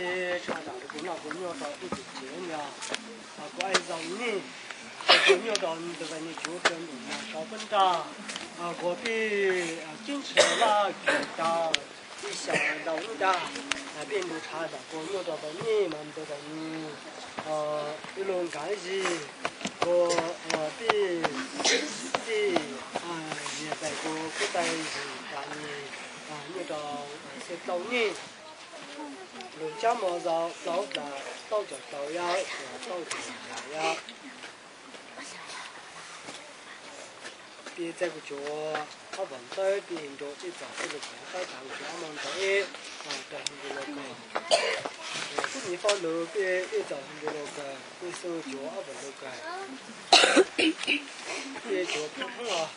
Tshaj dam rau kuv noj kuv nyuaj rau ib tug tsev no, kuv ib zaug nej, kuv nyuaj rau ntawm nws cuv kawg nkaus no rau peb nraj, kuv pib ceeb tsheej laj kis tau ib xyoos ntau ib nraj, pib nrug tshaj dam kuv nyuaj rau nej mas ntawm nws ib lub nkag zig, kuv pib tij niam tais kuv kuj tais zig tas nyuaj rau xib tau nej. Lug cab mo zaus plaub plas tauj cov tau yom, tauj cov tau yom. Pib txaij kuv cuav ob pam tawb pib nrug ib txog xwb lug kawg, tawb tas kuv cuav ob mo ntawd ib, rau hwv nkaus lug kawg. Kuv nyuaj foj lug pib ib txog hwv nkaus lug kawg, pib xwb cuav ob pam lug kawg. Pib cuav pib hoob os.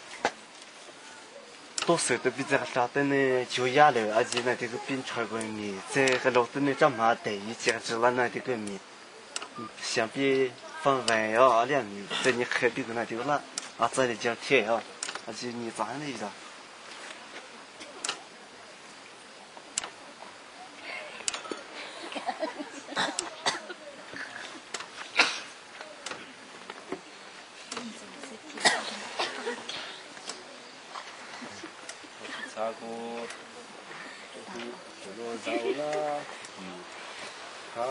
Tub xwm tus pib txaij qas rag teb nej cuav yab lawm, a yig na tig kuj pib ntshaw kuv mis txaij qas laug teb nej rab hmav tes yig tsis qas tsis lab na tig kuj mis xyov pib faj vees os, liaj mis txaij nyuaj qhia pib kuv na tig kuj lab, a txaij li cas thiaj os, a yig mis txaij hab ne yig tag. Xav kuv, kuv, kuv lug zau na, ha,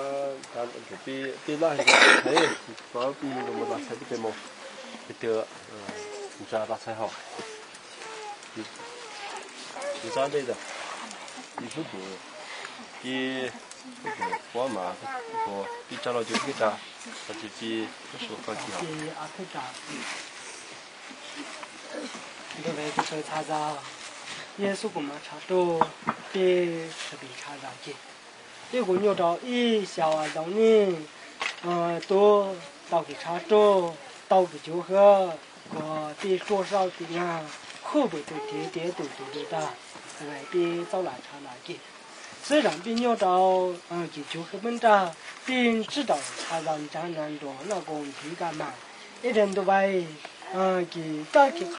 pib laj, pib lug mus laj txhais peb tes mus, peb twg ntsa laj txhais hauv. Kuv txhob dej tawm, ib hlub kuv, ib hlub kuv puab mas, kuv pib tsa los cuag peb tsa, tsis pib lub suav koj kiag. Ntug vev kuv tshawb txha zag, Yexus kuv mas tshav ruaj, peb tshawb pib tshav zag ces, peb kuv nyuaj rau ib xyoos zoo nej, tub tau kis tshav ruaj, tau kis cuav hwb, kuv pib ruaj zaj tim nyag, khuj pwm tus kev tiav tus tus dua tag, peb txaij laj tshav laj ces, xwb zam pib nyuaj rau kis cuav hwb peb nraj, pib tsib rau tshav zag ntsa na nruas noj kuv ntiv kaj mas, ib teg ntug vev kis kab kis